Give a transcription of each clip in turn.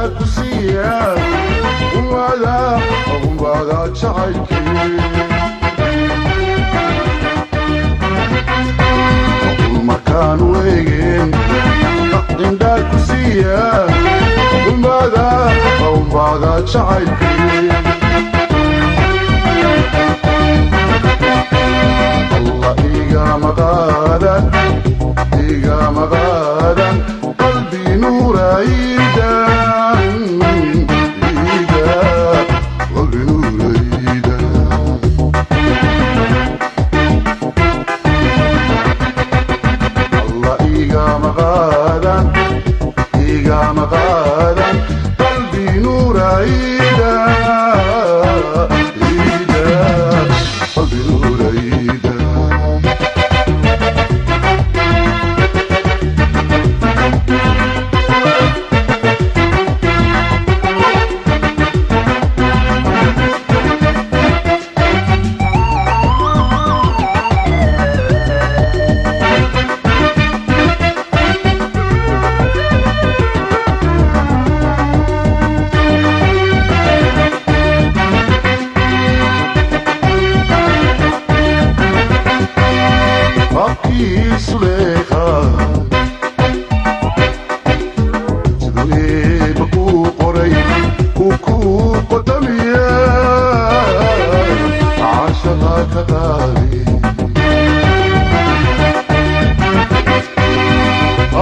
Indhaa ku siiya ummada ummada jacaylkii. Markaan weegeen indhaa ku siiya ummada ummada jacaylkii. Allah igama qaadan, igama qaadan qalbi nuuraydan iga qalbi nuuraydan. Allah igama qaadan, igama qaadan qalbi nuuraydan iga qalbi nuuraydan. Abkii Suleykha siduu eebba kuu qoray uu kuu qodamiya caashaqa ka qaadi.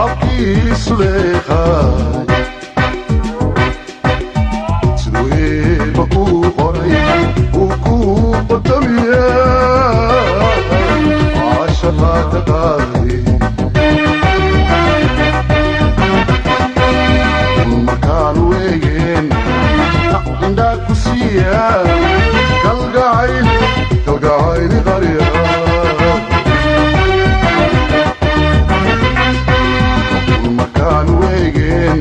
Abkii Suleykha siduu eebba kuu qoray uu kuu qodamiya caashaqa ka qaadi. Markaan weegeen indhaa ku siiya kalgacayl kalgacayli qarya. Markaan weegeen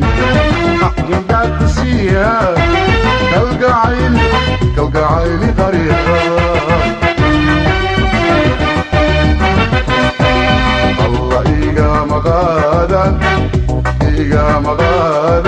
indhaa ku siiya kalgacayl kalgacayli qarya. Allah igama qaadan, igama qaadan.